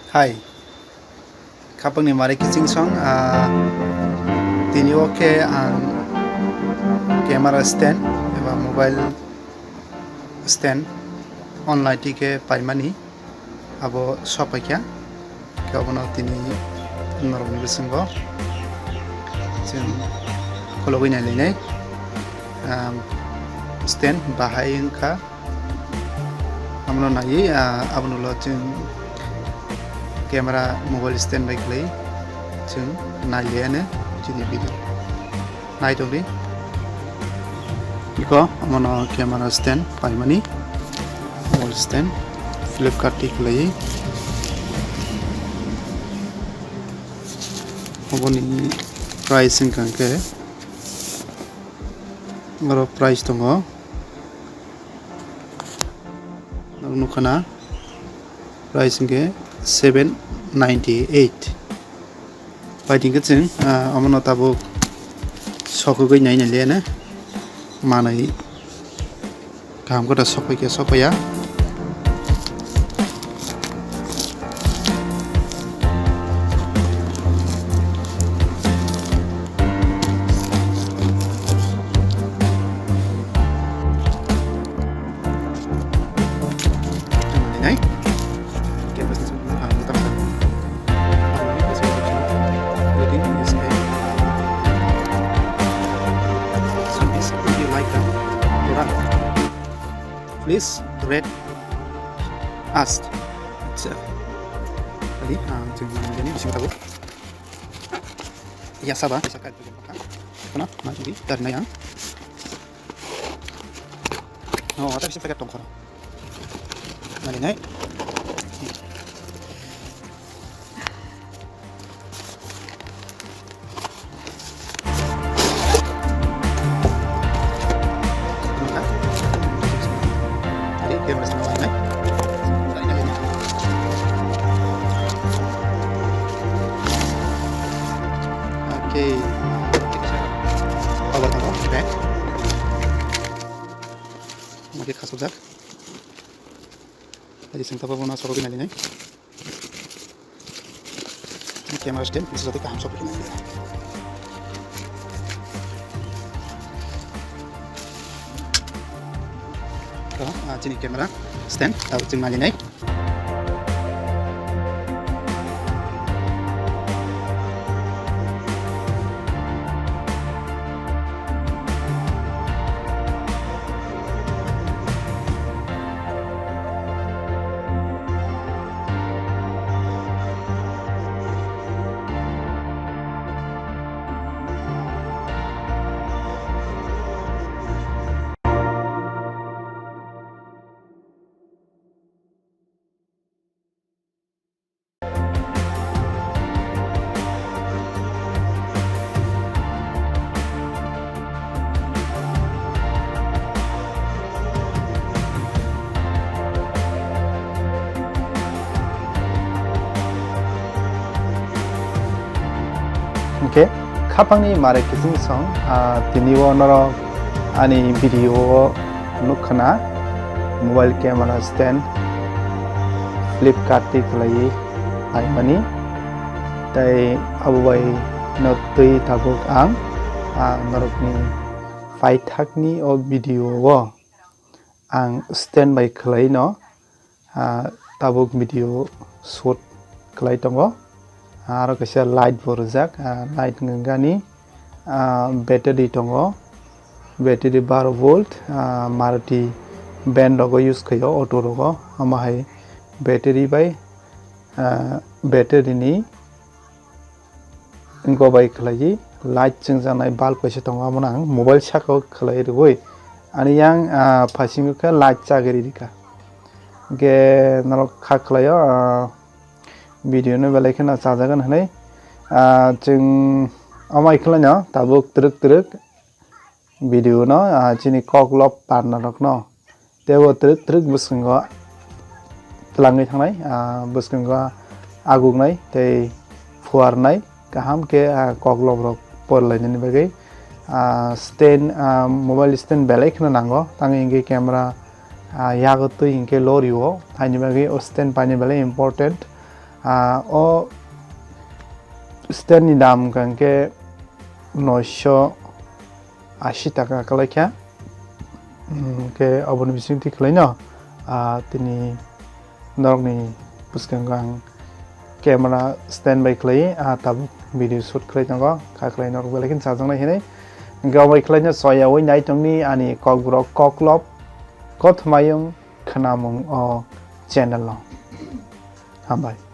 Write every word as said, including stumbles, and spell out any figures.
Hai, khapangni mare kiching song, ah, tini o khe ang camera stand eba mobile stand online ti khe paimani, abo sopaikha. Khe obono tini norokni bisingo chwng kholobwi nailainai, ah, stand bahai wngkha. Abono naiwi, ah, abono ulo chwng camera mobile stand bai khwlai chwng nailiya ano chini video. Nai tongdi. Iko, omono camera stand paimani. Mobile stand Flipkart ti khwlaiwi. Oboni price wngkha khe, oro price tongo. Nukha na, price hwnkhe seven ninety eight. Pai tongkhe chwng, ah, omono tabuk sokogwi nai nai le, manwi kaham khe da sokphaikhe sokphaiya. Nai. Reading is a, so basically like a product. Please read us. Acha. Tadi, ah, chwng manjani bisingo tabuk. Yasaba, yasaka, kana, manjani, dari nayang. Oh, tapi sih pakai tongkor. Nani nai. Oke. Oke, khasokjak. Tadi sengkapa bono sorok nai nai. Camera stand bisa jadi kaham sopi nai. Ko, ah, chini camera stand, tau ching nai nai. Hwnkhe khapangni mare kiching song, ah, tini o norok ani video o nukha na mobile camera stand Flipkart ti khwlaiwi paimani. Tei abo bai no twi tabuk ang, ah, norokni paithakni o video o ang stand by khwlaino, ah, tabuk video shoot khwlai tongo. Aro kaisa light bo rijak, ah, light hwnkhe ani, ah, battery tongo, battery baro volt, ah, Maruti van rogo use khaio, auto rogo, omo hai battery bai, ah, battery ni go bai khwlaiwi light chwngjaknai bulb kaisa tongo, abono ang mobile saka o khwlai rwui ani yang, ah, phaisingkha light chagwi rikha. Hwnkhe norok kha khwlaio, ah, video no belai kheno chajagan hwnwi, ah, chwng amai khwlaino tabuk twrwk twrwk video no, ah, chini koklop parna rokno teibo twrwk twrwk bwskango twlangwi thangnai, ah, bwskango agugnai tei phuarnai kaham khe, ah, koklop rok porlainani bagwi, ah, stand, ah, mobile stand belai kheno nango, tangwi hwnkhe camera, ah, yago twi hwnkhe lorio, haini bagwi o stand paina belai important. Ah, o stand ni dam hwnkha khe noisho ashi taka kwlaikha. Hwnkhe aboni bisingtwi khwlaino, ah, tini norokni bwskango ang camera stand by khwlai, ah, tabuk video shoot khwlai tongo, kha khwlai norok belai kheno chajaknai hinwi. Hwnkhe obo khwlaino soyaui naitongni ani kokborok koklop kothmayung khwnamung o channel o. Hambai.